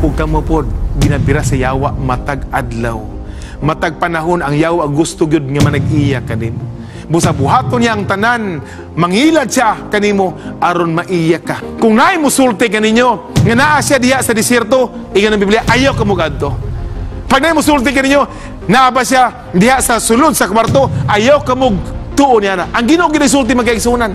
Ug kamo pod ginabira sa yawa matag adlaw. Matag panahon ang yawa gusto gyud nga manag-iya kanimo. Busa buhaton niya ang tanan, manghilad siya kanimo aron maiya ka. Kung naay musulti kaninyo nga naa siya diha sa desierto, ingon ang Biblia, ayaw ka mo kadto. Pag naay musulti kaninyo, naa ba siya diha sa sulod sa kwarto, ayaw ka mo tuo niya na. Ang Ginoo ginasulti, mga kaigsuonan.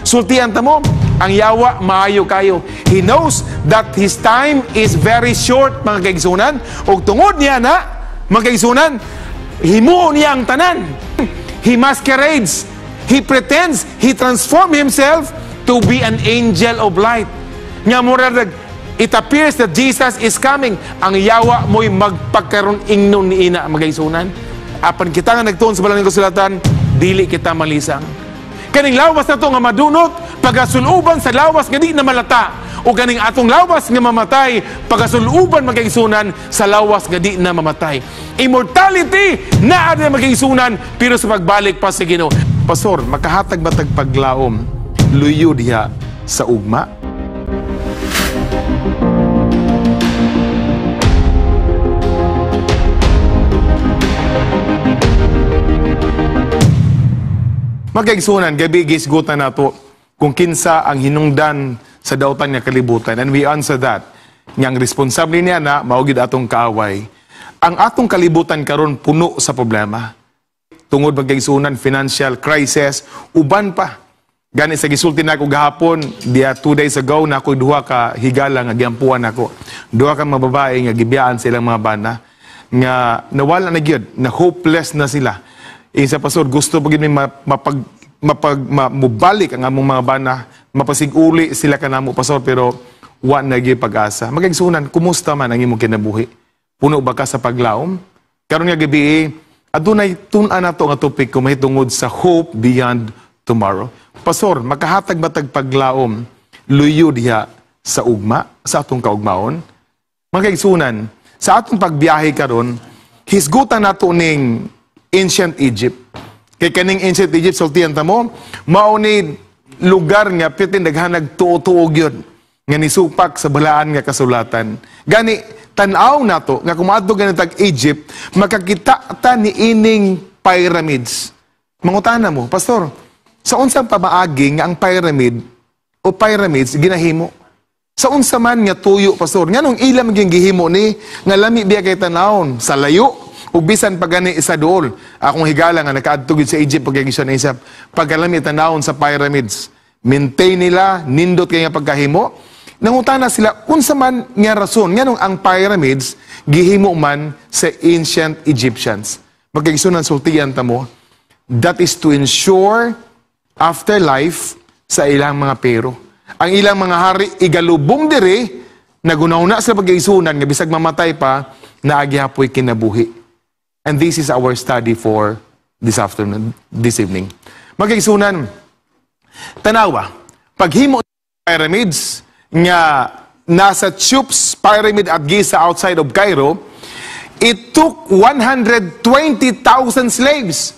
Sultian ta mo, ang yawa maayo kayo. He knows that his time is very short, mga kaigsuonan. Ug tungod niya na, mga kaigsuonan, himuon niya ang tanan. He masquerades. He pretends. He transforms himself to be an angel of light. Nga murag it appears that Jesus is coming. Ang yawa mo'y magpagkaroon ingnon ni ina, mga kaigsuonan. Apan kita nga nagtuon sa balaan kasulatan, dili kita malisang. Kaning lawas na to nga madunot, pagasuluban sa lawas nga di na malata. O kaning atong lawas nga mamatay, pagasuluban, mga kaigsuonan, sa lawas nga di na mamatay. Immortality naa na, mga kaigsuonan, pero sa pagbalik pa sa Ginoo. Pastor, makahatag ba tag paglaom luyo diha sa ugma? Mga kaigsuonan, gabii gihisgutan nato kung kinsa ang hinungdan sa dautan nga kalibutan. And we answer that. Nga ang responsable niya na mao gyud atong kaaway. Ang atong kalibutan karon puno sa problema. Tungod, mga kaigsuonan, financial crisis, uban pa. Gani sa gisulti nako gahapon, diya 2 days ago, na ako duha ka higala nga giampuan nako. Duha ka mga babae nga gibiyaan silang mga bana nga nawala na gyud, na hopeless na sila. Isa, "Pastor, gusto pa gyud mi mapag mapag ma, mubalik ang among mga bana, mapasiguli sila kanamo, Pastor, pero wa na gyud pag-asa." Mga kaigsuonan, kumusta man ang imong kinabuhi? Puno ba ka sa paglaom? Karon nga gabi, adunay tun-an nato nga topic kung mahitungod sa hope beyond tomorrow. Pastor, makahatag ba tag paglaom luyo diha sa ugma, sa atong kaugmaon? Mga kaigsuonan, sa atong pagbiyahe karon, hisgutan nato ning ancient Egypt. Kay kaning ancient Egypt, sultian ta mo, mao ni lugar nga pitin daghanag tuo-tuo gyud nga nisupak sa balaan nga kasulatan. Gani tan-aw nato nga kung maadto gani tag Egypt, makakita ta ni ining pyramids. Mangutana mo, "Pastor, sa unsang pamaagi nga ang pyramid o pyramids ginahimo? Sa unsa man nga tuyo, Pastor? Nganong ila maging gihimo ni nga lami biya kay tanawon sa layo ug bisan pa gani sa duol?" Akong higala nga nakaadto gid sa Egypt, pagkagisyon na isap, pagkalami tanawon sa pyramids. Maintain nila, nindot kay nga pagkahimo. Nangutana sila unsa man nga rason nganong ang pyramids gihimo man sa ancient Egyptians. Mga kaigsuonan, sultian ta mo, that is to ensure afterlife sa ilang mga pharaoh. Ang ilang mga hari igalubong diri, nagunaw na sa pagkaigsuonan nga bisag mamatay pa, naa gihapoy kinabuhi. And this is our study for this afternoon, this evening. Mga kaigsuonan, tanawa, paghimo pyramids nga nasa Cheops Pyramid at Giza outside of Cairo, it took 120,000 slaves.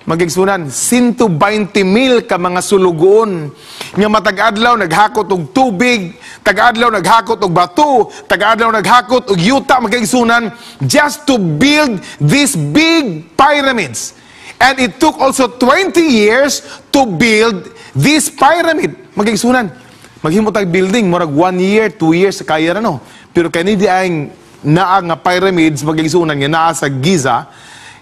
Mga kaigsuonan, 120 mil ka mga sulugoon nga matag adlaw naghakot og tubig, tag-adlaw naghakot og bato, tag-adlaw naghakot og yuta, mga kaigsuonan, just to build these big pyramids. And it took also 20 years to build this pyramid. Mga kaigsuonan, maghimo tag building, murag 1 year, 2 years, kaya ra no. Pero kani di ang naa nga pyramids, mga kaigsuonan, nga naa sa Giza,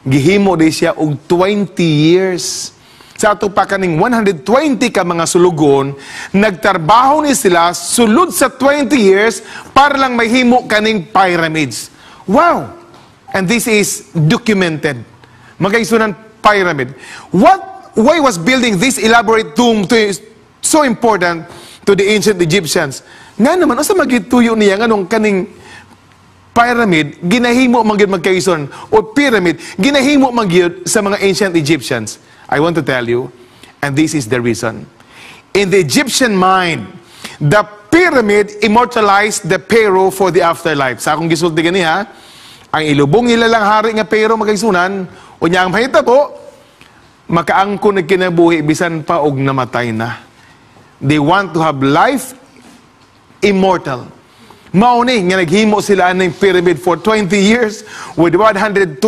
gihimo di siya og 20 years. Sa ato pa kaning 120 ka mga sulugon, nagtrabaho ni sila sulod sa 20 years para lang mahimo kaning pyramids. Wow! And this is documented. Mga kaigsuonan, pyramid. Why was building this elaborate tomb so important to the ancient Egyptians? Nga naman, asa magituyo niya nganong kaning pyramid ginahimo man gyud, mga kaigsuonan, o pyramid ginahimo man gyud sa mga ancient Egyptians? I want to tell you, and this is the reason. In the Egyptian mind, the pyramid immortalized the pharaoh for the afterlife. Sa akong gisulti gani ha, ang ilubong nila lang hari nga pharaoh, mga kaigsuonan, unya ang mahitabo, makaangkon og kinabuhi bisan pa og namatay na. They want to have life immortal. Mao ni nga naghimo sila ng pyramid for 20 years with 120,000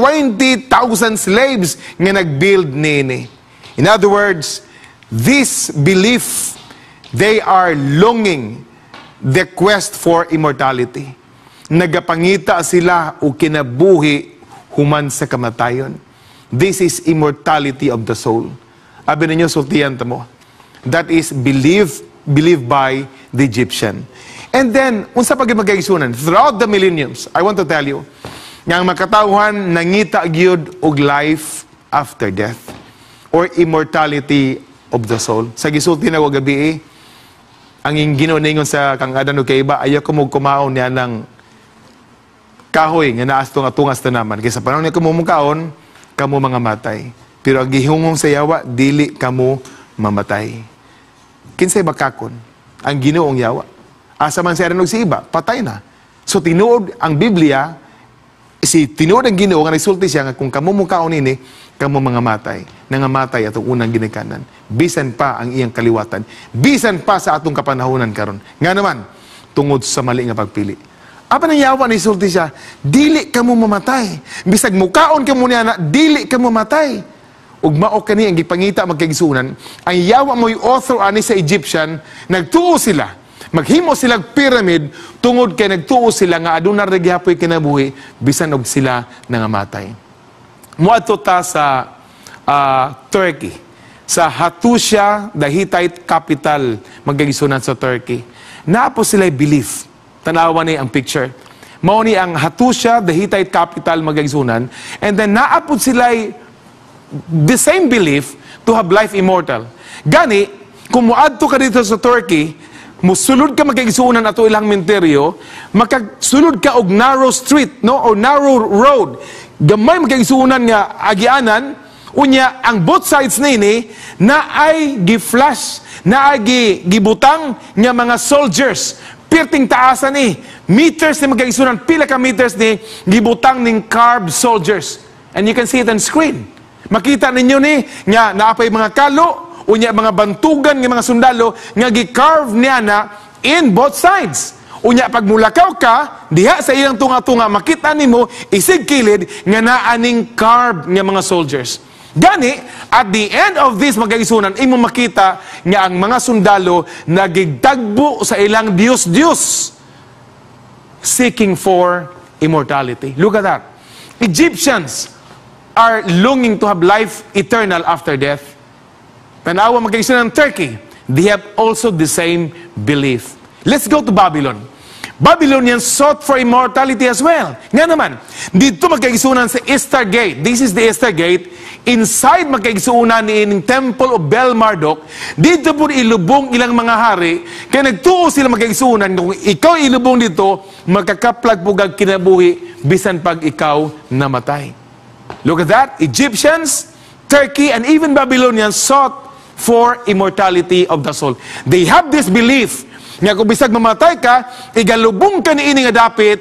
slaves nga nag-build nini. In other words, this belief, they are longing the quest for immortality. Nagapangita sila og kinabuhi human sa kamatayon. This is immortality of the soul. Abi ninyo, sultian ta mo. That is believed by the Egyptian. And then, unsa pa gyud, mga kaigsuonan, throughout the millenniums, I want to tell you, nga ang makatawhan nangita gyud og life after death or immortality of the soul. Sa gisulti nako gabii, ang Ginoo ningon sa kang Adan ug kay Eva, "Ayaw ko mo kumaon niya ng kahoy nga naa sa tunga-tunga sa tanaman. Kay sa panahon nga kamo mukaon, kamo mangamatay." Pero ang gihunghong sa yawa, "Dili kamo mamatay." Kinsay bakakon? Ang Ginoong yawa. Asa man si Adan ug si Eva, patay na. So tinuod ang Biblia, si tinuod ang Ginoo nga nagsulti siya nga kung kamo mukaon nini, kamo mangamatay. Nangamatay atong unang ginikanan. Bisan pa ang iyang kaliwatan. Bisan pa sa atong kapanahonan karon. Nga naman, tungod sa mali nga pagpili. Apan ang yawa ni sulti siya, "Dili kamo mamatay. Bisag mukaon kamo niya na, dili kamo mamatay." Ug mao kani ang gipangita, mga kaigsuonan, ang yawa mo'y author ani sa Egyptian, nagtuo sila. Maghimo sila pyramid tungod kay nagtuo sila nga aduna ra gihapoy kinabuhi bisan og sila nangamatay. Muadto ta sa Turkey, sa Hattusha, the Hittite capital, mga kaigsuonan, sa Turkey. Naa po sila belief. Tanawa ni ang picture. Mao ni ang Hattusha, the Hittite capital, mga kaigsuonan. And then naa pod sila the same belief to have life immortal. Gani, kung muadto ka dito sa Turkey, musulod ka, mga kaigsuonan, ato ilang menteryo, makasulod ka og narrow street, no, or narrow road. Gamay, mga kaigsuonan, nga agianan, unya ang both sides nini naay gi-flash, naay gibutang nga mga soldiers. Pirting taasan ni, meters ni, mga kaigsuonan, pila ka meters ni gibutang ning carved soldiers. And you can see it on screen. Makita ninyo ni nga naapay mga kalo, unya mga bantugan nga mga sundalo nga gi-carve niya na in both sides. Unya pag mulakaw ka diha sa ilang tunga-tunga, makita nimo isig kilid nga naa ning carved nga mga soldiers. Gani, at the end of this, mga kaigsuonan, imo makita nga ang mga sundalo nagigtagbo sa ilang Diyos-Diyos, seeking for immortality. Look at that. Egyptians are longing to have life eternal after death. Tanawa, mga kaigsuonan, ng Turkey, they have also the same belief. Let's go to Babylon. Babylonians sought for immortality as well. Nga naman, dito, mga kaigsuonan, sa Ishtar Gate. This is the Ishtar Gate. Inside, mga kaigsuonan, ni Temple of Bel Marduk, dito po ilubong ilang mga hari, kaya nagtuo sila, mga kaigsuonan, kung ikaw ilubong dito, makakaplag po kag kinabuhi, bisan pag ikaw namatay. Look at that. Egyptians, Turkey, and even Babylonians sought for immortality of the soul. They have this belief nga kung bisag mamatay ka, igalubong ka niini nga dapit,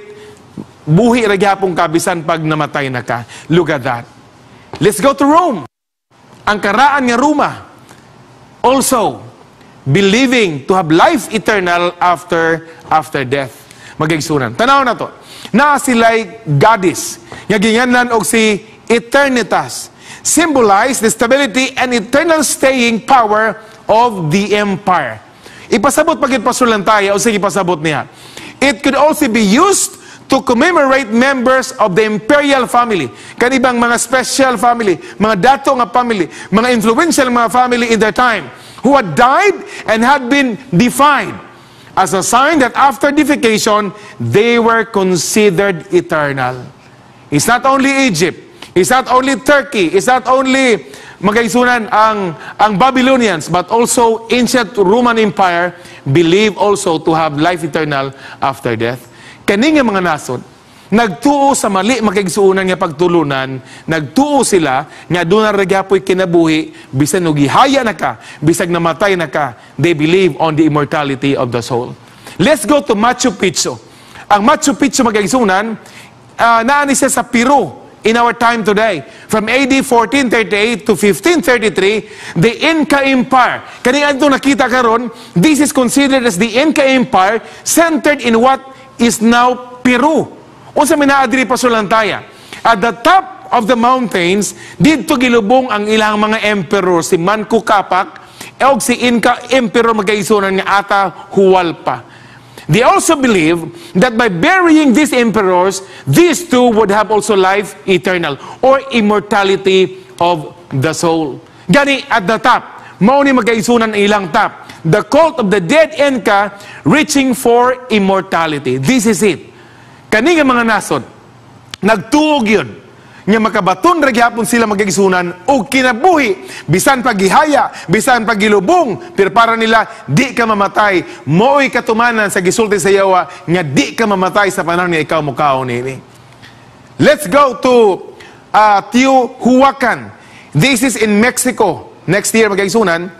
buhi ra gyapon ka bisan pag namatay na ka. Look at that. Let's go to Rome. Ang karaan nga Roma, also believing to have life eternal after death. Mga kaigsuonan. Tanaw na to. Naa sila'y goddess nga ginganlan og si Eternitas, symbolize the stability and eternal staying power of the empire. Ipasabot pag pasulantaya o sige pasabot niya. It could also be used to commemorate members of the imperial family. Kanibang mga special family, mga dato nga family, mga influential mga family in their time who had died and had been deified as a sign that after deification, they were considered eternal. It's not only Egypt, it's not only Turkey, it's not only, mga kaigsuonan, ang Babylonians, but also ancient Roman Empire believe also to have life eternal after death. Kani nga mga nasod, nagtuo sa mali, mga kaigsuonan, nga pagtulunan, nagtuo sila nga doon na gyapoy kinabuhi, bisan og gihaya na ka, bisag namatay na ka, they believe on the immortality of the soul. Let's go to Machu Picchu. Ang Machu Picchu, mga kaigsuonan, naani siya sa Peru in our time today. From AD 1438 to 1533, the Inca Empire. Kani adto nakita karon, this is considered as the Inca Empire centered in what is now Peru. Unsa may naa diri, pasulantaya? At the top of the mountains, didto gilubong ang ilang mga emperor, si Manco Capac og si Inca emperor, magkaigsuonan, nga Atahualpa. They also believe that by burying these emperors, these two would have also life eternal or immortality of the soul. Gani at the top, mao ni, magkaigsuonan, ang ilang top. The cult of the dead Inca reaching for immortality. This is it. Kani nga mga nasod, nagtuo gyud nga makabaton ra gyapon sila, magkaigsuonan, og kinabuhi bisan pagihaya, bisan pagilubong, pero para nila di ka mamatay. Mo'y katumanan sa gisulti sa yawa nga di ka mamatay sa panahon nga ikaw mukaon nini. Let's go to Teotihuacan. This is in Mexico. Next year, magkaigsuonan,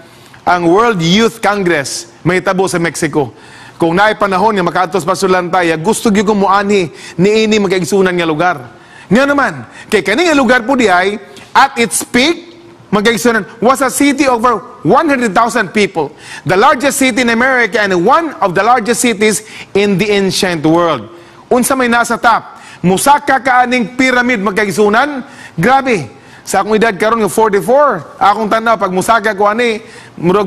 ang World Youth Congress mahitabo sa Mexico. Kung naay panahon nga makaadto sa pasulantaya, gusto gyud ko muanhi niini, magkaigsuonan, nga lugar. Nga naman, kay kani nga lugar po di ay, at its peak, magkaigsuonan, was a city over 100,000 people. The largest city in America and one of the largest cities in the ancient world. Unsa may nasa top? Musaka ka aning pyramid, magkaigsuonan. Grabe. Sa akong edad karon nga 44, akong tanaw pag musaka ko ani, murag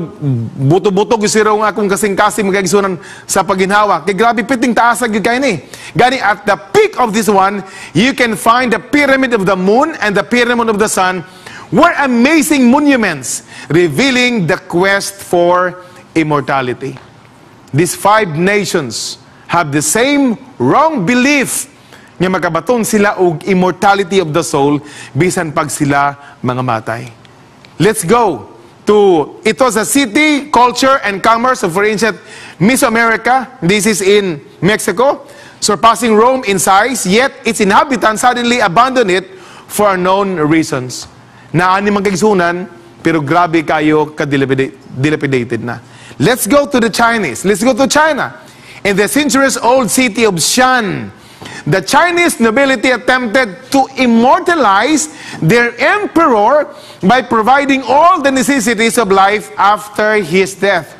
buto-buto gyud siro ang akong kasing-kasing, magkaigsuonan, sa paginhawa. Kay grabe piting taas gyud kay ni. Gani at the peak of this one, you can find the pyramid of the moon and the pyramid of the sun were amazing monuments revealing the quest for immortality. These five nations have the same wrong belief nga makabaton sila og immortality of the soul bisan pag sila mga matay. Let's go to, it was a city, culture, and commerce of ancient Mesoamerica. This is in Mexico, surpassing Rome in size, yet its inhabitants suddenly abandoned it for unknown reasons. Naa ni, magkaigsuonan, pero grabe kayo ka-dilapidated na. Let's go to the Chinese. Let's go to China. In the centuries-old city of Xi'an, the Chinese nobility attempted to immortalize their emperor by providing all the necessities of life after his death.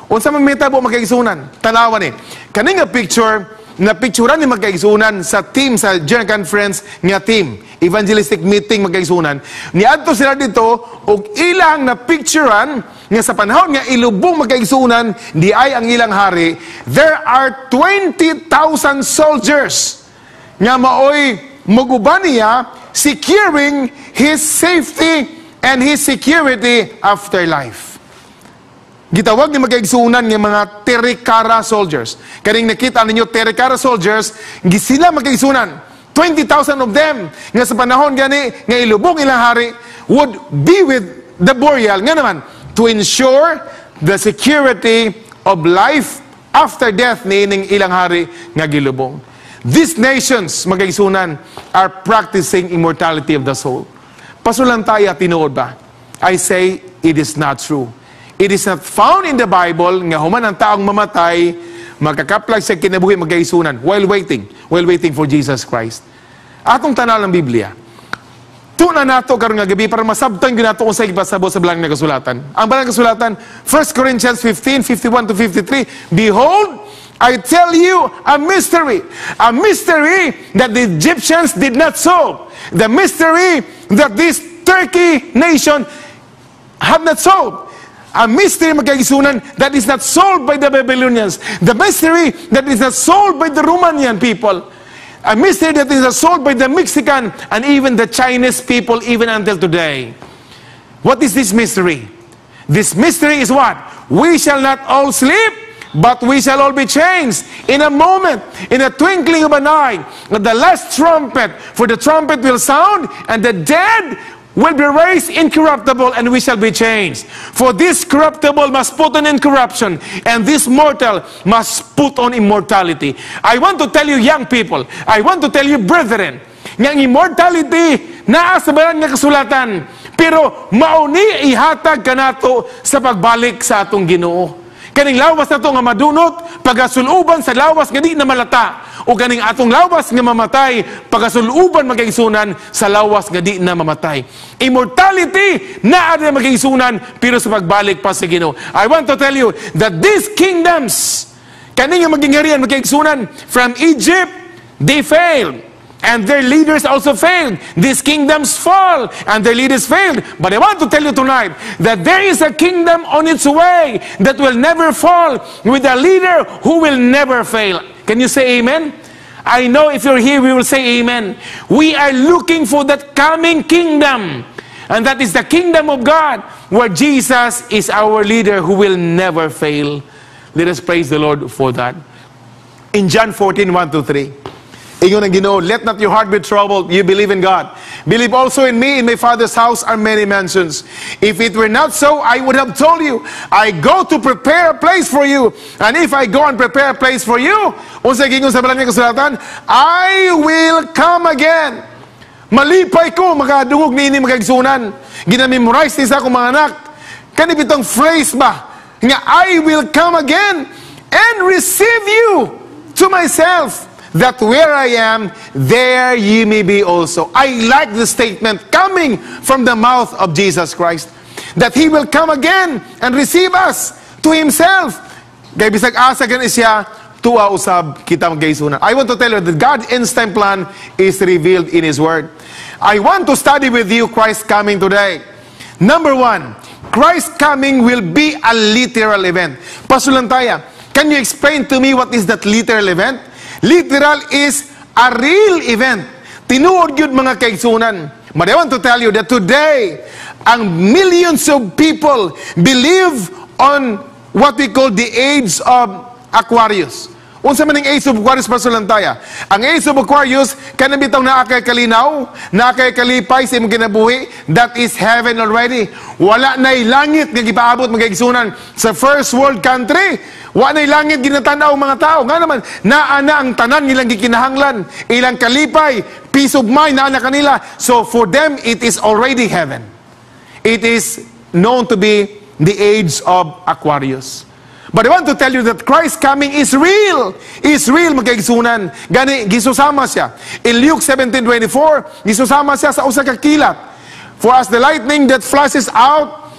Unsa man mitabo, magkaigsuonan? Tanawa ni. Kani nga picture, na picturean ni, magkaigsuonan, sa team sa General Conference nga team evangelistic meeting, magkaigsuonan. Niadto sila dito og ilang na picturean nga sa panahon nga ilubong, magkaigsuonan, di ay ang ilang hari, there are 20,000 soldiers nga maoy muguban niya, securing his safety and his security after life. Gitawag ni, magkaigsuonan, nga mga Terracotta soldiers. Kaning nakita ninyo, Terracotta soldiers, sila, magkaigsuonan, 20,000 of them, nga sa panahon gani nga ilubong ilang hari, would be with the burial. Nga naman, to ensure the security of life after death niining ilang hari nga gilubong. These nations, magkaigsuonan, are practicing immortality of the soul. Pasulantaya, tinuod ba? I say, it is not true. It is not found in the Bible nga human ang taong mamatay, magkakaplag sa kinabuhi, magkaigsuonan, while waiting for Jesus Christ. Atong tanaw ang Biblia. Tuna nato karon nga gabi para masabtan gyud nato kung sa ipasabot sa balaan nga kasulatan. Ang balaan nga kasulatan, 1 Corinthians 15, 51 to 53, "Behold, I tell you a mystery. A mystery that the Egyptians did not solve. The mystery that this Turkey nation have not solved. A mystery, magkaigsuonan, that is not solved by the Babylonians. The mystery that is not solved by the Romanian people. A mystery that is not solved by the Mexican and even the Chinese people even until today." What is this mystery? This mystery is what? "We shall not all sleep, but we shall all be changed in a moment, in a twinkling of an eye. At the last trumpet, for the trumpet will sound, and the dead will be raised incorruptible, and we shall be changed. For this corruptible must put on incorruption, and this mortal must put on immortality." I want to tell you, young people, I want to tell you, brethren, nga ang immortality naa sa balaan nga kasulatan, pero mauni ihatag kanato sa pagbalik sa atong Ginoo. Kaning lawas nato nga madunot, pagasuluban sa lawas nga di na malata. O kaning atong lawas nga mamatay, pagasuluban, magkaigsuonan, sa lawas nga di na mamatay. Immortality naa na, magkaigsuonan, pero sa pagbalik pa sa Ginoo. I want to tell you that these kingdoms Kani nga maging harian, magkaigsunan, from Egypt, they failed. And their leaders also failed. These kingdoms fall and their leaders failed. But I want to tell you tonight that there is a kingdom on its way that will never fall, with a leader who will never fail. Can you say amen? I know if you're here, we will say amen. We are looking for that coming kingdom. And that is the kingdom of God, where Jesus is our leader who will never fail. Let us praise the Lord for that. In John 14, 1 to 3, ingon ang Ginoo, "Let not your heart be troubled. You believe in God. Believe also in me. In my Father's house are many mansions. If it were not so, I would have told you. I go to prepare a place for you. And if I go and prepare a place for you," unsa gingon sa balaan nga kasulatan? "I will come again." Malipay ko makadungog niini, mga kaigsuonan. Ginamemorize ni sa akong mga anak. Kani bitong phrase ba? Nga "I will come again and receive you to myself, that where I am, there ye may be also." I like the statement coming from the mouth of Jesus Christ, that He will come again and receive us to Himself. Kay bisag asa gani siya, tuwa usab kita, mga kaigsuonan. I want to tell you that God's end-time plan is revealed in His Word. I want to study with you Christ coming today. Number one, Christ coming will be a literal event. Pastor Lantaya, can you explain to me what is that literal event? Literal is a real event. Tinuod gyud, mga kaigsuonan. But I want to tell you that today, ang millions of people believe on what we call the age of Aquarius. Unsa man ang age of Aquarius, Pastor Lantaya? Ang age of Aquarius, kanang bitaw naa kay kalinaw, naa kay kalipay sa imong kinabuhi, that is heaven already. Wala na'y langit nga gipaabot, mga kaigsuonan, sa first world country. Wa na'y langit ginatanaw mga tao. Nga naman, naa na ang tanan nilang gikinahanglan, ilang kalipay, peace of mind, naa na kanila. So for them, it is already heaven. It is known to be the age of Aquarius. But I want to tell you that Christ's coming is real. Is real, mga kaigsuonan. Gani, gisusama siya. In Luke 17:24, gisusama siya sa usa ka kilat. "For as the lightning that flashes out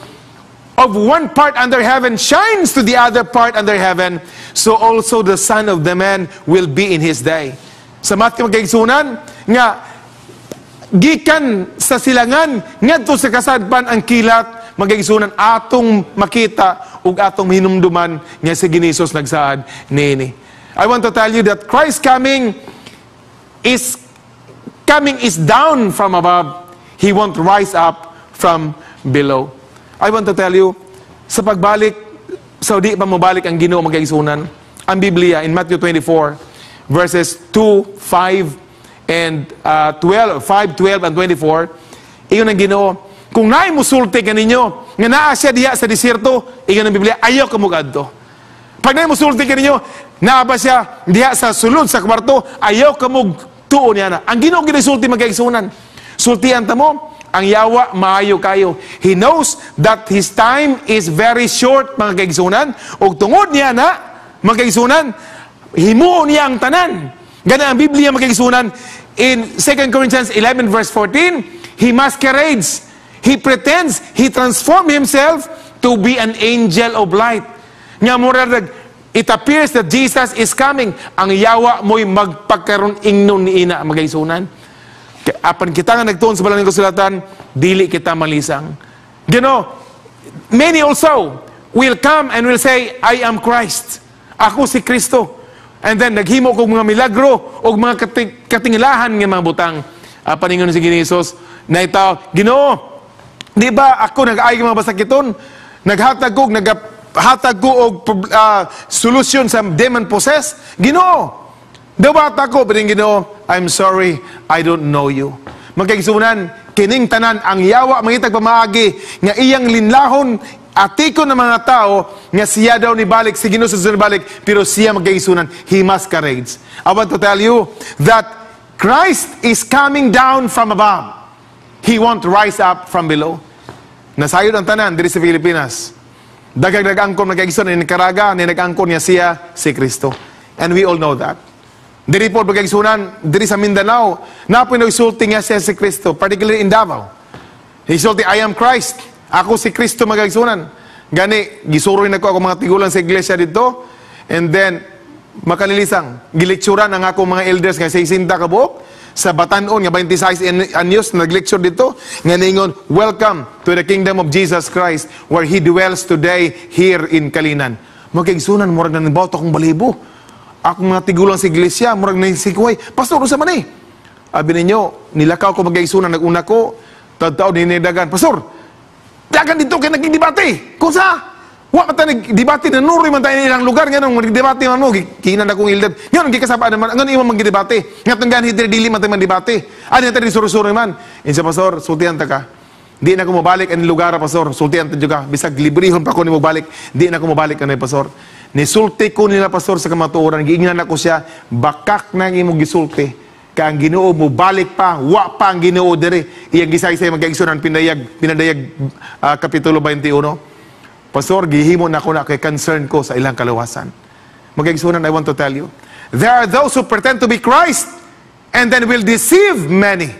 of one part under heaven shines to the other part under heaven, so also the Son of the Man will be in His day." Sa Matthew, mga kaigsuonan, nga gikan sa silangan ngadto sa kasadpan ang kilat, mga kaigsuonan, atong makita ug atong hinumduman nga si Ginoong Hesus nagsaad niini. I want to tell you that Christ coming is down from above. He won't rise up from below. I want to tell you, sa pagbalik, sa di pa mobalik ang Ginoo, mga kaigsuonan, ang Biblia in Matthew 24 verses 2, 5 and 12, 5, 12 and 24, ingon ang Ginoo, "Kung naay musulti kaninyo nga naa siya diha sa desierto," ingon ang Biblia, "ayaw ka mogadto." Pag naay musulti kaninyo, naa ba siya diha sa sulod sa kwarto, ayaw ka mo tuo niya na. Ang Ginoo ginasulti, mga kaigsuonan. Sultian ta mo, ang yawa maayo kayo. He knows that his time is very short, mga kaigsuonan. Ug tungod niya na, mga kaigsuonan, himuon niya ang tanan. Gani ang Biblia, mga kaigsuonan, in 2 Corinthians 11 verse 14, he masquerades. He pretends, he transformed himself to be an angel of light. Nga mura it appears that Jesus is coming. Ang yawa mo'y magpakaron ingnon niina, mga kaigsuonan. Apan kita nga nagtuon sa balaan ng kasulatan, dili kita malisang. Many also will come and will say, "I am Christ. Ako si Kristo." And then, naghimo kog mga milagro o mga katingilahan nga mga butang. Apan ingon si Ginoo Jesus, na itaw, "Ginoo, di ba ako nag-ay mga basakiton? Naghatag ko og solusyon sa demon possessed. Ginoo, dawat ako." Pero Ginoo, "I'm sorry, I don't know you." Mga kaigsuonan, kining tanan ang yawa mangitag pamaagi nga iyang linlahon atikon ng mga tao nga siya daw ni balik, si Ginoo sa balik, pero siya, mga kaigsuonan, he masquerades. I want to tell you that Christ is coming down from above. He won't rise up from below. Nasayod ang tanan diri sa Pilipinas. Daghang nag-angkon, mga kaigsuonan, ni Nicaragua, ni nag-angkon niya siya si Kristo. And we all know that. Diri po, mga kaigsuonan, diri sa Mindanao, napoy nagsulti nga siya si Kristo, particularly in Davao. He sulti, "I am Christ. Ako si Kristo," mga kaigsuonan. Gani, gisuroy na ko ako mga tigulang sa iglesia dito. And then, Makalilisang, gilecturan ang akong mga elders nga 60 ka buok sa batan-on nga 26 anyos nag-lecture dito nga ningon, "Welcome to the kingdom of Jesus Christ where He dwells today here in Calinan." Mga kaigsunan, murag na nibawt akong balibo. Akong mga tigulang sa iglesia, murag na sikway. "Pastor, unsa man eh?" Abi ninyo, nilakaw ko, mga kaigsunan, nag-una ko, tadtaw dinidagan. "Pastor, dagan dito kay naging debate." "Kung sa?" "Wa man ta nagdebate, nanuroy man tayo ilang lugar nganong magdebate man mo." Kinan akong elder. "Nganong gikasaba naman, nganong imo magdebate? Ngatong ganhi diri dili man tayo debate. Ani ta diri suro man." "Insa, pastor, sultihan ta ka. Di na ko mobalik ani lugar, pastor. Sultihan ta ka. Bisag librehon pa ko nimo balik, di na ko mobalik ani, pastor." Nisulti ko nila, pastor, sa kamatuoran. Giingnan ako siya, "Bakak na ang imong gisulti. Kay ang Ginoo mo balik pa, wa pa ang Ginoo diri." Iyang gisaysay, mga kaigsunan, pinadayag kapitulo 21. "Pastor, gihimo na ko na kay concern ko sa ilang kaluwasan." Mga kaigsunan, I want to tell you, there are those who pretend to be Christ and then will deceive many.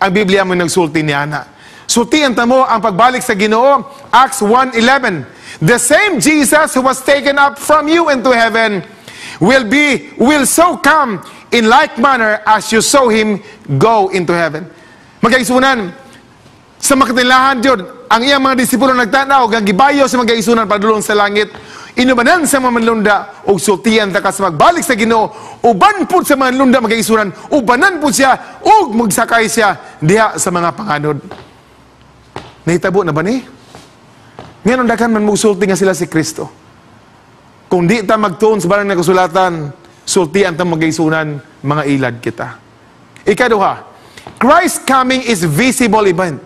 Ang Biblia mo nagsulti niya na. Sultian ta mo ang pagbalik sa Ginoo, Acts 1:11. "The same Jesus who was taken up from you into heaven will so come in like manner as you saw him go into heaven." Mga kaigsunan, sa makatilahan yun, ang iyang mga disipulo nagtanaw, nga gibayo sa mga kaigsunan padulong sa langit, inubanan sa mga manlunda, ug sultian ta ka sa magbalik sa Ginoo, uban pud sa mga manlunda, mga kaigsunan, ubanan pud siya, ug magsakay siya diha sa mga panganod. Nahitabo na ba ni? Ngayon, daghan man mugsulti nga sila si Kristo. Kung di ta magtuon sa banal na kasulatan, sultian ta, mga kaigsunan, mga ilad kita. Ikaduha, Christ coming is visible event.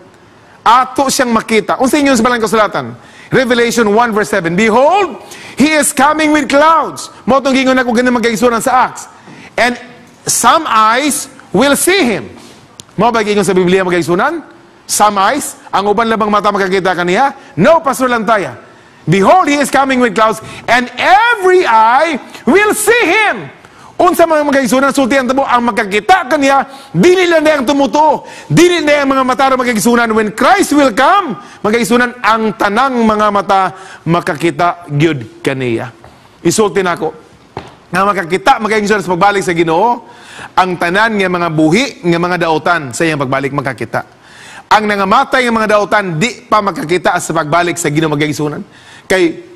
Ato siyang makita. Unsa ingon sa banal kasulatan? Revelation 1 verse 7. "Behold, He is coming with clouds." Mao tong gingon ako ganin, mga kaigsunan, sa Acts. "And some eyes will see Him." Mao ba gingon sa Biblia, mga kaigsunan? Some eyes? Ang uban labang mata makakita kaniya? No, Pastor Lantaya. "Behold, He is coming with clouds, and every eye will see Him." Unsa mga kaigsunan, sultian ta mo, ang makakita kaniya, dili lang na ang tumutuo, dili na ang mga mata mga kaigsunan. When Christ will come, mga kaigsunan, ang tanang mga mata makakita gyud kaniya. Isulti nako, nga makakita, mga kaigsunan, sa pagbalik sa Ginoo, ang tanan nga mga buhi nga mga dautan sa iyang pagbalik makakita. Ang nangamatay nga mga dautan di pa makakita sa pagbalik sa Ginoo, mga kaigsunan. Kay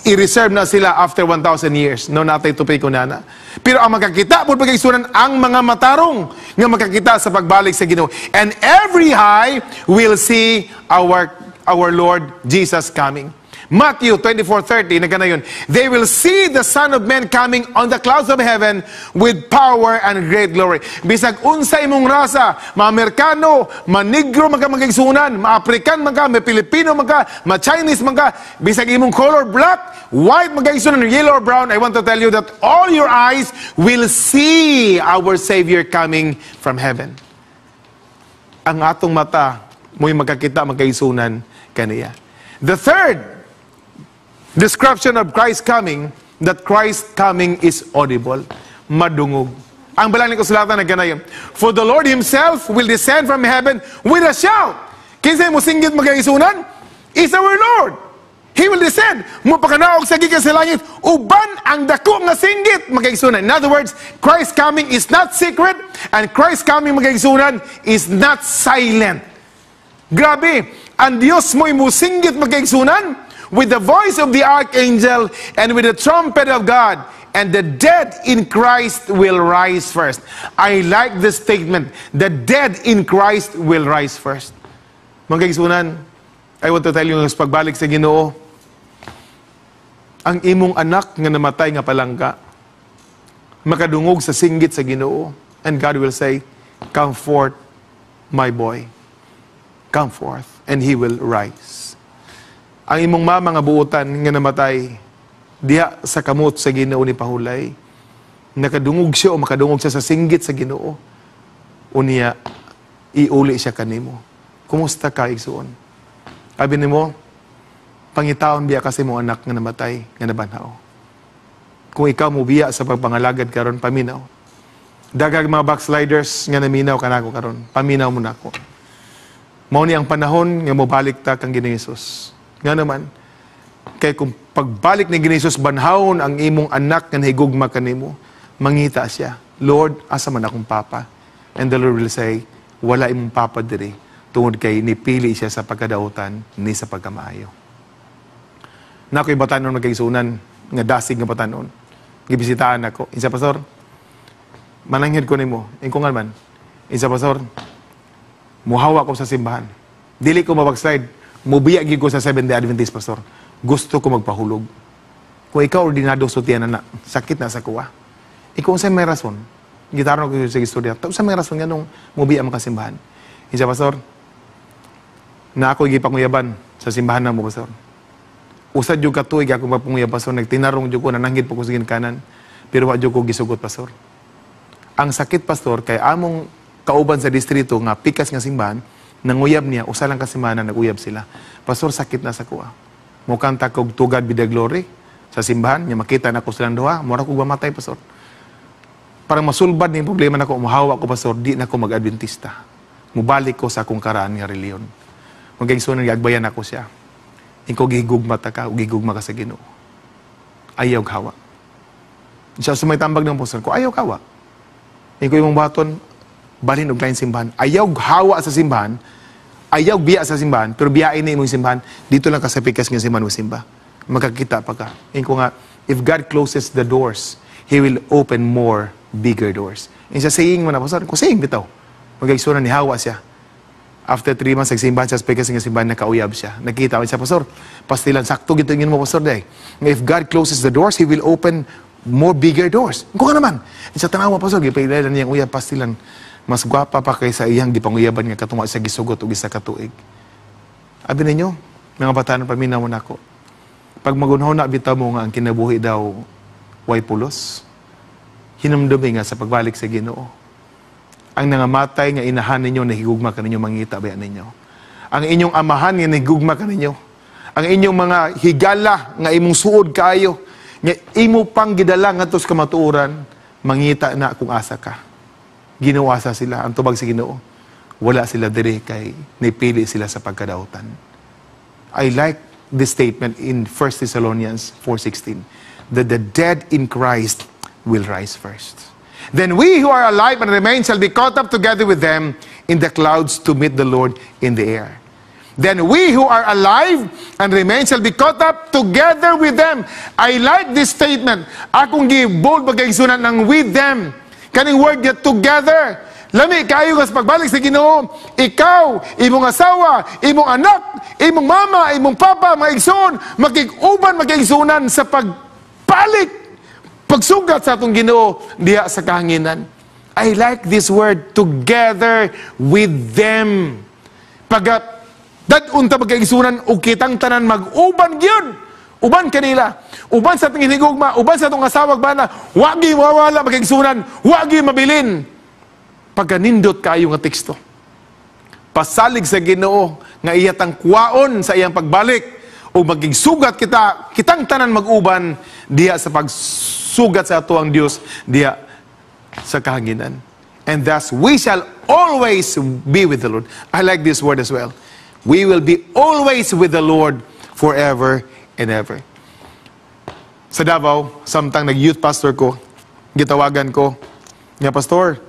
i-reserve na sila after 1,000 years. No, natay tupay ko nana. Pero ang makakita po, pagkaigsunan, ang mga matarong nga makakita sa pagbalik sa Ginoo. And every eye will see our Lord Jesus coming. Matthew 24:30, nagkanayon, "They will see the Son of Man coming on the clouds of heaven with power and great glory." Bisag unsa imong rasa, ma-Amerikano, ma-Negro man ka, mga kaigsunan, ma-African man ka, ma-Pilipino man ka, ma-Chinese man ka, bisag imong color black, white, mga kaigsunan, yellow or brown, I want to tell you that all your eyes will see our Savior coming from heaven. Ang atong mata mo'y magkakita, mga kaigsunan, kaniya. The third description of Christ coming, that Christ coming is audible. Madungog. Ang balaan ni kasulatan nagkanayon, "For the Lord Himself will descend from heaven with a shout." Kinsay mo singgit, mga kaigsunan? Is our Lord. He will descend. Mupakanaog sa gikan sa langit, uban ang dako nga singgit, mga kaigsunan. In other words, Christ coming is not secret and Christ coming, mga kaigsunan, is not silent. Grabe, ang Diyos mo'y musinggit, mga kaigsunan, with the voice of the archangel and with the trumpet of God, and the dead in Christ will rise first. I like this statement. The dead in Christ will rise first. Mga kaigsunan, I want to tell you sa pagbalik sa Ginoo, ang imong anak nga namatay nga palangga, makadungog sa singgit sa Ginoo, and God will say, "Come forth, my boy. Come forth," and he will rise. Ang imong mama nga buutan nga namatay, diha sa kamot sa Ginoo ni pahulay. Nakadungog siya o makadungog siya sa singgit sa Ginoo. Unya, iuli siya kanimo. Kumusta ka, igsuon? Abi nimo, pangitaon biya kasi mo anak nga namatay, nga nabanhaw. Kung ikaw mo biya sa pagpangalagad karon, paminaw. Daghang mga backsliders nga naminaw kanako karon, paminaw mo nako. Mao ni ang panahon nga mobalik ta kang Ginoo Hesus. Nga naman, Kay kung pagbalik ni Jesus, banhawon ang imong anak nga nahigugma kanimo, mangita siya, "Lord, asa man akong papa?" And the Lord will say, "Wala imong papa diri tungod kay nipili siya sa pagkadautan ni sa pagkamaayo." Na ako'y batanon, mga kaigsuonan, nga dasig nga batanon. Gibisitahan ako. Insa, "Pastor, mananghid ko nimo." Inko nga man. Insa, "Pastor, muhawa ko sa simbahan. Dili ko mabackslide. Mubiya gyud ko sa Seventh-day Adventist, Pastor. Gusto ko magpahulog." Kung ikaw ordinado sultihan na, sakit na sa kuwa. Ikaw, unsay may rason? Gitaron ko sa istorya. Unsa may rason nga nung mubiya man ka simbahan? Insa, "Pastor, na ako gipanguyaban sa simbahan na mo, Pastor. Usa jud ka tuig ako mapanguyab, Pastor, nagtinarong jud ko, nananghid po ko sa ginikanan, pero wa jud ko gisugot, Pastor. Ang sakit, Pastor, kay among kauban sa distrito nga pikas nga simbahan, nanguyab niya, usa lang ka semana naguyab sila. Pastor, sakit na sa kuha. Mukanta kog 'To God Be the Glory' sa simbahan, nya makita na ko silang duha, mura kog mamatay, Pastor. Parang masulbad ni problema nako, muhawa ko, Pastor, di na ko mag-Adventista. Mubalik ko sa akong karaan nga reliyon." Mga kaigsuonan, giagbayan ako siya. Ikaw, gihigugma ta ka, o gihigugma ka sa Ginoo. Ayaw hawa. Siya sumay tambag ng pastor ko, ayaw hawa. Ikaw imong baton, balhin og lain simbahan. Ayaw hawa sa simbahan, ayaw biya sa simbahan, pero biyain na imong simbahan, dito lang ka sa pikas nga simbahan mo simba. Makakita pa ka. Inko nga, if God closes the doors, He will open more bigger doors. Insa, "Saying mo na, Pastor." Ko saying bitaw. Mga kaigsuonan, ni hawa siya. After 3 months, nagsimbahan siya sa pikas nga simbahan, nakauyab siya. Nakita ko siya, "Pastor, pastilan, sakto gito mo, Pastor, day. Nga if God closes the doors, He will open more bigger doors." Ko ka naman. Sa tanawa, Pastor, gipailalan niyang uyab, pastilan. Mas gwapa pa kaysa iyang gipanguyaban nga katunga sa gisugot og isa ka tuig. Abi ninyo, mga batanon, paminaw mo nako. Pag magunahuna bitaw mo nga ang kinabuhi daw way pulos, hinumdumi nga sa pagbalik sa Ginoo, ang nangamatay nga inahan ninyo na higugma kaninyo, mangita ba ninyo? Ang inyong amahan nga nahigugma kaninyo. Ang inyong mga higala nga imong suod kaayo, nga imo pang gidala ngadto sa kamatuoran, mangita na kung asa ka. "Ginoo, asa sila?" Ang tubag sa Ginoo, "Wala sila diri kay nipili sila sa pagkadautan." I like this statement in 1 Thessalonians 4:16 that the dead in Christ will rise first. Then we who are alive and remain shall be caught up together with them in the clouds to meet the Lord in the air. Then we who are alive and remain shall be caught up together with them. I like this statement. Akong gi-bold, mga kaigsuonan, ng "with them." Kaning word nga "together." Lami kayo sa pagbalik sa Ginoo, ikaw, imong asawa, imong anak, imong mama, imong papa, mga igsoon, makig-uban, mga kaigsuonan, sa pagbalik, pagsugat sa atong Ginoo diha sa kahanginan. I like this word, "together with them." Pag dad-on ta, mga kaigsuonan, ug kitang tanan mag-uban gyud. Uban kanila. Uban sa atong hinigugma, uban sa atong asawa bana, wagi mawala, mga kaigsuonan, wagi mabilin. Pagkanindot kayo nga teksto. Pasalig sa Ginoo nga iya tang kuwaon sa iyang pagbalik o magigsugat kita, kitang tanan mag-uban diha sa pagsugat sa ato ang Dios diha sa kahanginan. And thus we shall always be with the Lord. I like this word as well. We will be always with the Lord forever and ever. Sa Davao, samtang nag-youth pastor ko, gitawagan ko, nga, "Pastor,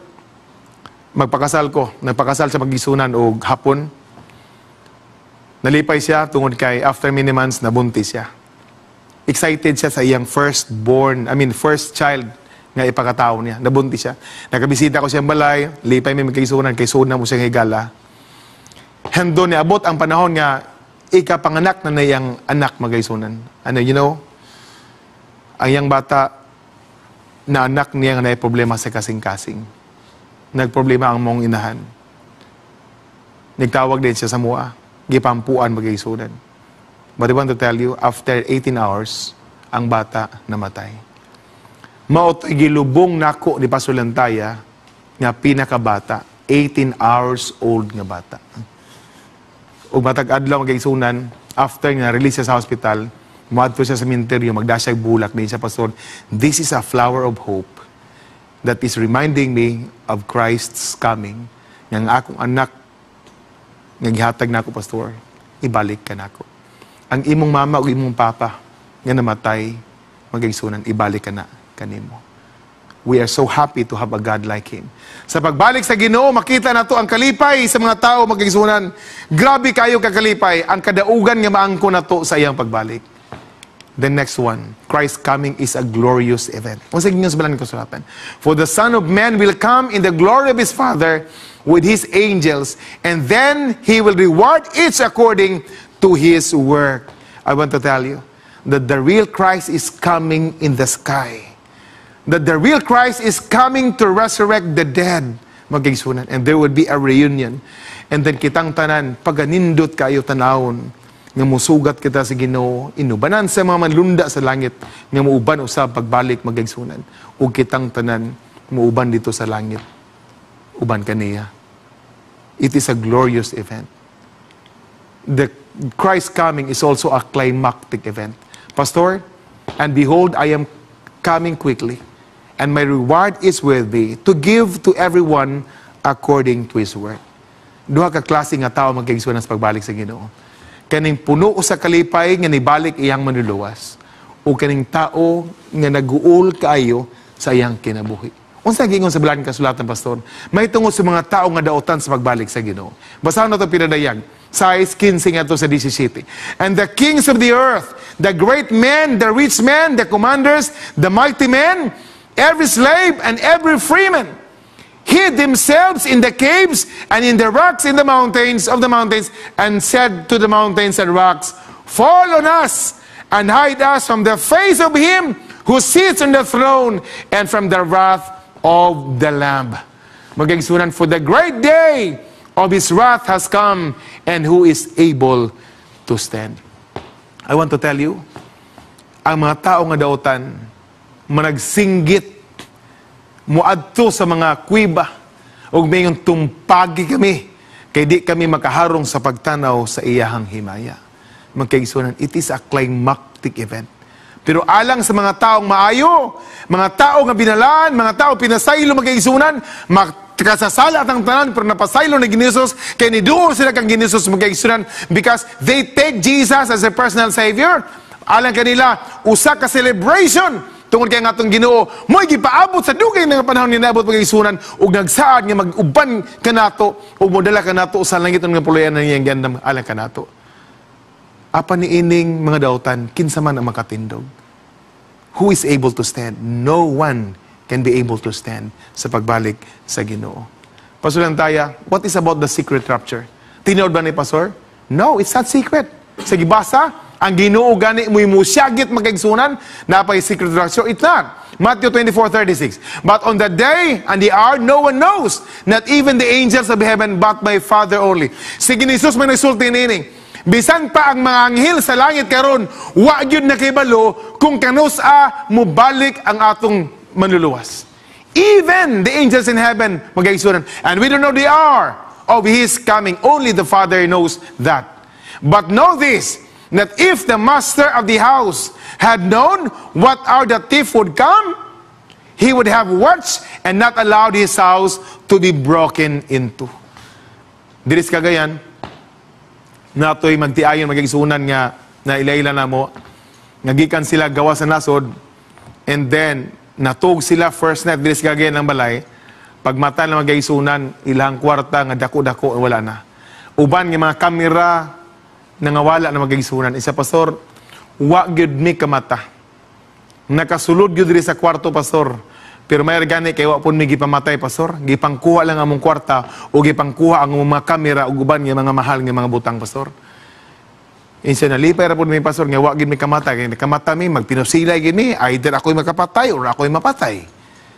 magpakasal ko." Nagpakasal sa pagisunan og hapon. Nalipay siya tungod kay after many months, nabuntis siya. Excited siya sa iyang first born, I mean first child nga ipakatao niya. Nabuntis siya. Nakabisita ko siyang balay, lipay mi, mga kaigsuonan kay suod na mo siyang higala. Hando ni abot ang panahon nga ikapanganak na iyang anak, mga kaigsuonan. Ano, ang iyang bata na anak niya nga naay problema sa kasing-kasing. Nagproblema ang mong inahan. Nagtawag din siya sa mua. Gipampuan, mga kaigsuonan. But I want to tell you, after 18 hours, ang bata namatay. Mao to'y gilubong nako ni Pastor Lantaya nga pinakabata, 18 hours old nga bata. Ug matag adlaw, mga kaigsuonan, after nga release siya sa hospital, muadto siya sa sementeryo, magdasyag bulak din siya, "Pastor, this is a flower of hope that is reminding me of Christ's coming. Nga ang akong anak nga gihatag nako, Pastor, ibalik ka nako." Ang imong mama o imong papa nga namatay, mga kaigsuonan, ibalik ka na kanimo. We are so happy to have a God like Him. Sa pagbalik sa Ginoo, makita nato ang kalipay sa mga tao, mga kaigsuonan. Grabe kayo kakalipay ang kadaugan nga maangko nato sa iyang pagbalik. The next one, Christ's coming is a glorious event. Unsa giingon sa balaan kasulatan? "For the Son of Man will come in the glory of His Father with His angels, and then He will reward each according to his work." I want to tell you that the real Christ is coming in the sky. That the real Christ is coming to resurrect the dead, mga kaigsuonan. And there will be a reunion. And then kitang tanan, paganindot kayo tanawon, nga musugat kita sa Ginoo, inubanan sa mga manlunda sa langit, nga muuban usab pagbalik, mga kaigsuonan. Ug kitang tanan, muuban dito sa langit. Uban kaniya. It is a glorious event. The Christ coming is also a climactic event. Pastor, "And behold, I am coming quickly, and my reward is with me to give to everyone according to his work." Duha ka klase nga tao, mga kaigsuonan, sa pagbalik sa Ginoo. Kaning puno sa kalipay nga nibalik iyang manluluwas o kaning tao nga naguol kaayo sa iyang kinabuhi. Unsa giingon sa balaan kasulatan, Pastor? May tungod sa mga tao nga daotan sa pagbalik sa Ginoo. Basahon nato pinadayag. 6:15 ngadto sa 17. "And the kings of the earth, the great men, the rich men, the commanders, the mighty men, every slave and every freeman, hid themselves in the caves and in the rocks in the mountains of the mountains and said to the mountains and rocks, 'Fall on us and hide us from the face of Him who sits on the throne and from the wrath of the Lamb.'" Mga kaigsuonan, "for the great day of His wrath has come, and who is able to stand?" I want to tell you, ang mga tao nga dautan, managsinggit, muadto sa mga kuweba, ug mayon, "Tumpagi kami, kay di kami makaharong sa pagtanaw sa iyahang himaya." Mga kaigsuonan, it is a climactic event. Pero alang sa mga taong maayo, mga tao nga binalaan, mga tao pinasaylo, mga kaigsuonan, kasasala at ang tanan, pero napasaylo ni Jesus, kay niduol sila kang Jesus, mga kaigsuonan, because they take Jesus as a personal savior. Alang kanila, usa ka celebration tungod kay ang atong Ginoo mo'y gipaabot sa dugay nga panahon ni naabot, mga kaigsuonan, ug nagsaad nga mag-uban kanato ug modala kanato sa langit nga puloy-anan niyang giandam alang kanato. Apan niining mga dautan, kinsa man ang makatindog? Who is able to stand? No one can be able to stand sa pagbalik sa Ginoo. Pastor Lantaya, what is about the secret rapture? Tinuod ba ni, Pastor? No, it's not secret. Sa gibasa, ang Ginoo gani mo'y musyagit, mga kaigsuonan, napay secret rapture. It's not. Matthew 24:36. "But on the day and the hour, no one knows, not even the angels of heaven, but my Father only." Sige ni Jesus may nagsulti niini. Bisan pa ang mga anghel sa langit karon, wa gyud nakibalo kung kanus-a mobalik ang atong manluluwas. Even the angels in heaven, mga kaigsuonan, and we don't know the hour of His coming. Only the Father knows that. "But know this, that if the master of the house had known what hour the thief would come, he would have watched and not allowed his house to be broken into." Diri sa Cagayan, natoy magtiayon, mga kaigsuonan, nga na ilayla na mo, nga gikan sila gawa sa nasod, and then natug sila first night diri sa Cagayan ng balay, pagmata na, mga kaigsuonan, ilang kwarta nga dako-dako wala na. Uban nga mga kamera nangawala na, mga kaigsuonan. Isa, "Pastor, wa gyud mi kamata. Nakasulod gyud diri sa kwarto, Pastor. Pero may gani kay wa pud mi gipamatay, Pastor. Gipangkuha lang among kwarta o gipangkuha ang among mga kamera ug uban nga mga mahal nga mga butang, Pastor. Insa nalipay ra pud mi, Pastor, nga wa gyud mi kamata. Kay kamata mi, magpinusilay gyud mi, either ako'y makapatay or ako'y mapatay."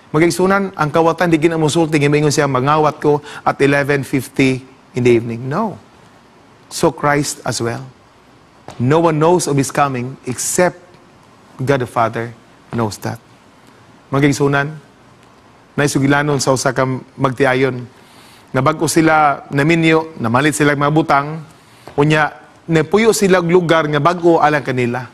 Mga kaigsuonan, ang kawatan di ginamusulti nga moingon siya, "Mangawat ko at 11:50 in the evening." No. So Christ as well. No one knows of His coming except God the Father knows that. Mga kaigsuonan, naisugilanon sa usa ka magtiayon nga bag-o sila naminyo, namalit sila mga butang, unya napuyo sila og lugar nga bag-o alang kanila.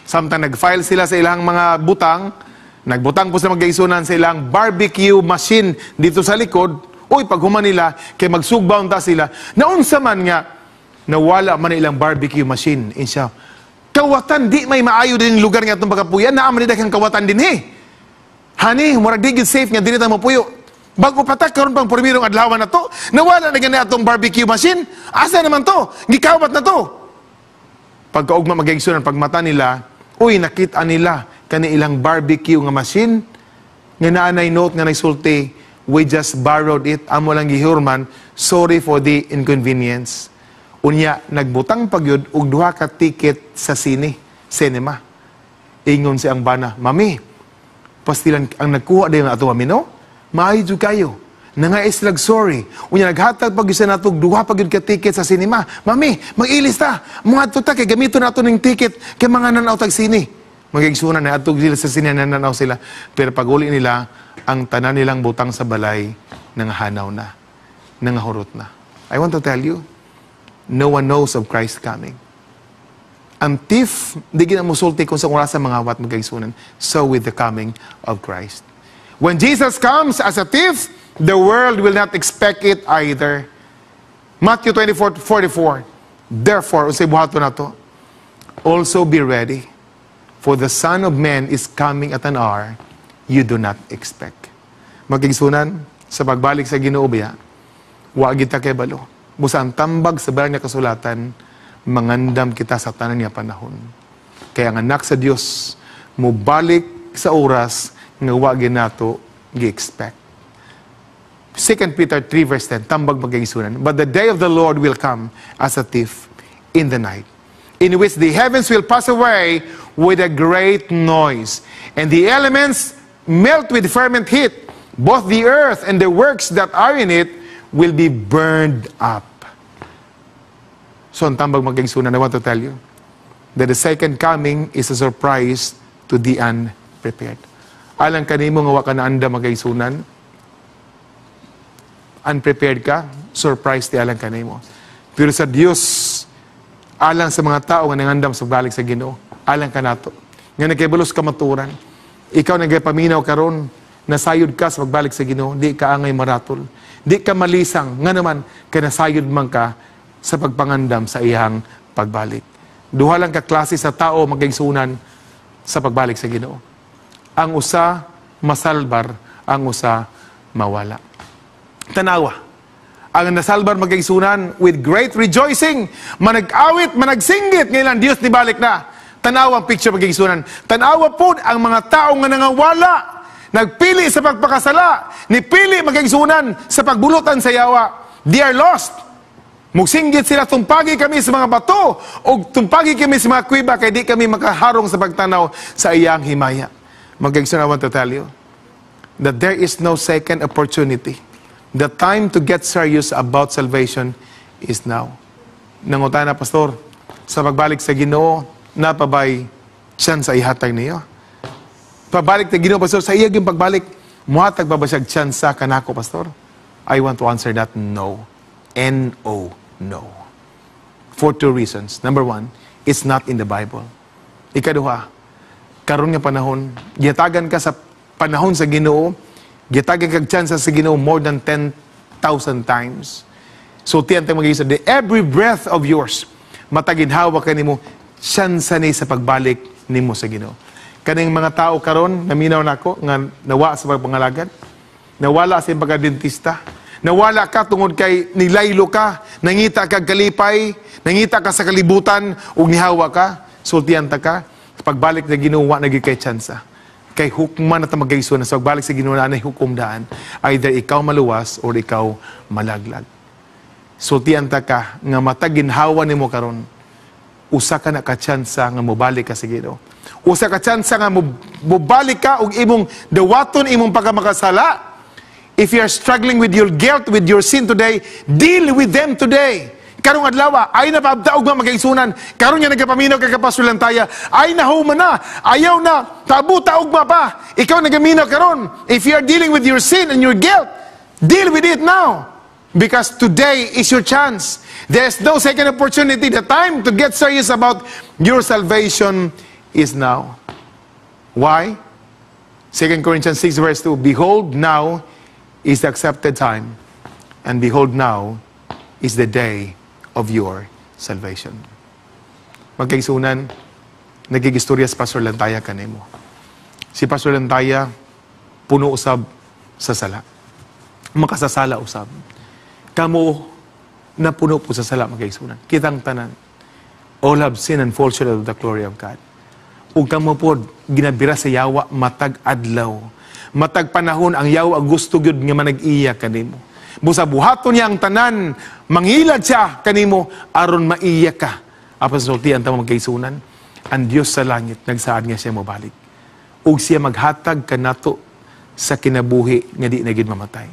Samtang nag-file sila sa ilang mga butang, nagbutang po sila, mga kaigsuonan, sa ilang barbecue machine dito sa likod. Uy, paghuman nila, kay magsugba unta sila, naunsa man nga nawala man ilang barbecue machine. Insya, Kawatan, di may maayo din lugar nga atong pagkapuyan, naa man kang kawatan dinhi. Honey, murag di gyud safe nga dinhi ta mopuyo. Bago pa ta karon pang primerong adlaw na to, nawala na gani atong barbecue machine. Asa naman to? Gikawat na to. Pagkaugma, mga kaigsunan, pagmata nila, uy, nakita nila kani ilang barbecue nga machine nga naanay note nga nagsulti, "We just borrowed it, amo lang gihurman, sorry for the inconvenience." Unya, nagbutang pagyud og duha ka ticket sa cinema. Ingon si ang bana, "Mami, pastilan ang nagkuha din ato, mami, no? Maayo jud kayo. Nangais lag sorry. Unya naghatag pag isa nato duha pa gyud ka ticket sa cinema. Mami, mag-ilis ta. Mga ta kay gamito nato ning ticket kay mga nanaw tag sine." Mga igsunan, na adto sila sa sine, nananaw sila. Pero pag uli nila, ang tanan nilang butang sa balay nangahanaw na, nangahurot na. I want to tell you, no one knows of Christ coming. Ang thief, di gina musulti kung sa oras sa mangawat, mga kaigsunan. So with the coming of Christ. When Jesus comes as a thief, the world will not expect it either. Matthew 24:44. "Therefore," unsay buhaton nato? "Also be ready, for the Son of Man is coming at an hour you do not expect." Mga kaigsunan, sa pagbalik sa Ginoo biya, wa kita kay balo. Busa ang tambag sa banal nga kasulatan, mangandam kita sa tanan nga panahon. Kaya ang anak sa Dios mobalik sa oras nga wa ginato gi-expect. 2 Peter 3 verse 10, tambag, mga kaigsunan, "But the day of the Lord will come as a thief in the night, in which the heavens will pass away with a great noise, and the elements melt with fervent heat. Both the earth and the works that are in it will be burned up." So, ang tambag, mga kaigsunan, I want to tell you that the second coming is a surprise to the unprepared. Alang kanimo nga wa ka naandam, mga kaigsunan, unprepared ka, surprise ti alang kanimo. Pero sa Dios, alang sa mga tao nga nangandam sa balik sa Ginoo, alang kanato nga nagkaibalos kamatuoran, ikaw nagpaminaw karon, nasayod ka sa pagbalik sa Ginoo, di ka angay maratol. Di ka malisang, nga naman, kay nasayod man ka sa pagpangandam sa iyang pagbalik. Duha lang ka klase sa tao, mga kaigsunan, sa pagbalik sa Ginoo. Ang usa masalbar, ang usa mawala. Tanawa. Ang nasalbar, mga kaigsunan, with great rejoicing, manag-awit, managsinggit, ngayon ang Diyos nibalik na. Tanawa ang picture, mga kaigsunan. Tanawa po ang mga tao nga nangawala, nagpili sa pagpakasala, nipili, mga kaigsunan, sa pagbulutan sa yawa. They are lost. Mugsinggit sila, "Tumpagi kami sa mga bato o tumpagi kami sa mga kuweba kay di kami makaharong sa pagtanaw sa iyang himaya." Mga kaigsunan, I want to tell you that there is no second opportunity. The time to get serious about salvation is now. Nangutana, "Pastor, sa pagbalik sa Ginoo, naa pa bay chance ihatag niyo? Pabalik sa Ginoo, Pastor, sa iya yung pagbalik, muhatag pa ba siya chance kanako, Pastor?" I want to answer that no. N-O, no. For two reasons. Number one, it's not in the Bible. Ikaduha, karon nga panahon, gihatagan ka sa panahon sa Ginoo, gihatagan kag chance sa Ginoo more than 10,000 times. So tiyan tayo mag the every breath of yours, mataginhawa ka nimo, chance ni sa pagbalik nimo sa Ginoo. Kaning mga tao karon naminaw nako nga nawa sa pagpangalagad, nawala sa iyang pagka-dentista, nawala ka tungod kay nilaylo ka, nangita kag kalipay, nangita ka sa kalibutan ug nihawa ka, sultian ta ka, pagbalik na Ginoo wa na gyud kay tsansa. Kay hukman na ta, mga kaigsuonan, sa pagbalik sa Ginoo na hukom daan. Either ikaw maluwas or ikaw malaglag. Sultian ta ka nga matag ginhawa nimo karon, usa ka na ka tsansa nga mobalik ka sa Ginoo. Usa ka tsansa nga mobalik ka ug imong dawaton imong pagkamakasala. If you are struggling with your guilt, with your sin today, deal with them today. Karong adlaw, ay na paabta og mga kaigsunan. Karon nga nagapaminaw ka kay Pastor Lantaya, ay na human na, ayaw na, tabuta ugma pa. Ikaw nagaminaw karon. If you are dealing with your sin and your guilt, deal with it now. Because today is your chance. There's no second opportunity. The time to get serious about your salvation is now. Why? 2 Corinthians 6 verse 2, "Behold, now is the accepted time, and behold, now is the day of your salvation." Mga kaigsunan, Nagigistorya si Pastor Lantaya kanimo. Si Pastor Lantaya, puno usab sa sala. Makasasala usab. Kamo na puno po sa sala, mga kaigsuonan. Kitang tanan. All have sinned and fall short of the glory of God. Ug kamo pod ginabira sa yawa matag adlaw. Matag panahon ang yawa gusto gyud nga manag-iya kanimo. Busa buhaton niya ang tanan, manghilad siya kanimo aron maiya ka. Apan sultian ta, mga kaigsuonan, ang Dios sa langit nagsaad nga siya mobalik. Ug siya maghatag kanato sa kinabuhi nga di na gid mamatay.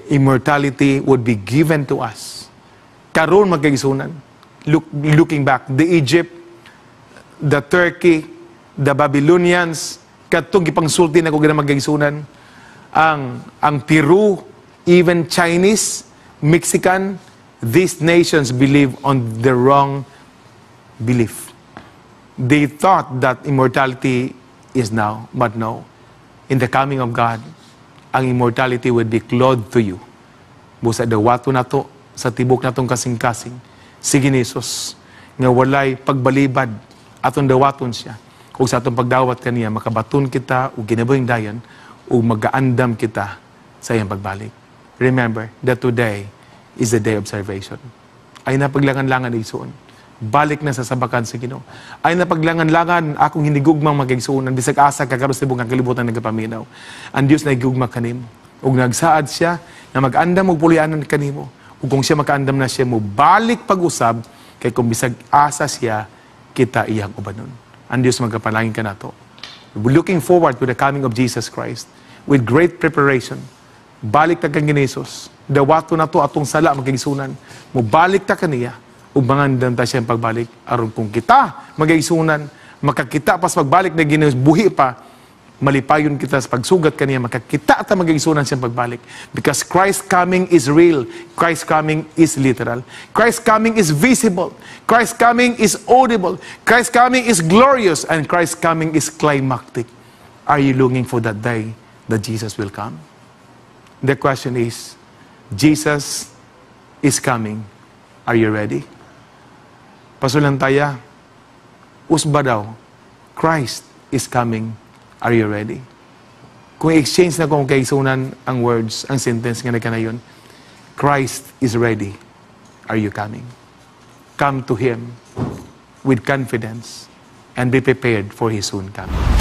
Immortality would be given to us. Karon, mga kaigsuonan, looking back, the Egypt, the Turkey, the Babylonians, katong gipangsulti na ko gina, mga kaigsuonan, ang Peru, even Chinese, Mexican, these nations believe on the wrong belief. They thought that immortality is now, but no. In the coming of God, ang immortality would be clothed to you. Busa dawato nato sa tibok natong kasing-kasing. Sige ni Jesus, nga walay pagbalibad, atong dawaton siya. Kung sa atong pagdawat kaniya, makabaton kita og kinabuhing dayon, ug magaandam kita sa iyang pagbalik. Remember that today is the day of salvation. Ayaw na paglangan-langan, igsoon. Balik na sa sabakan sa Ginoo. Ayaw na paglangan-langan, akong hinigugmang mga igsoon, bisag asa ka karon sa tibuok ang kalibutan nagapaminaw. Ang Dios nahigugma kanimo. Ug nagsaad siya na mag-andam og puloy-anan kanimo. Ug kung siya makaandam na siya mo balik pag-usab kay kung bisag asa siya, kita iyang ubanon. Ang Dios magapalangin kanato. We're looking forward to the coming of Jesus Christ with great preparation. Balik ta kang Jesus. Dawato na to atong sala, mga kaigsuonan. Mubalik ta kaniya ug mangandam ta siyang pagbalik aron kung kita, mga kaigsuonan, makakita pas pagbalik na Ginoo buhi pa, malipayon kita sa pagsugat kaniya. Makakita ta, mga kaigsuonan, siyang pagbalik, because Christ coming is real. Christ coming is literal. Christ coming is visible. Christ coming is audible. Christ coming is glorious and Christ coming is climactic. Are you longing for that day that Jesus will come? The question is, Jesus is coming. Are you ready? Pastor Lantaya, usba daw, Christ is coming. Are you ready? Kung exchange na kung kaigsuonan ang words, ang sentence nga nagkanayon, Christ is ready. Are you coming? Come to Him with confidence and be prepared for His soon coming.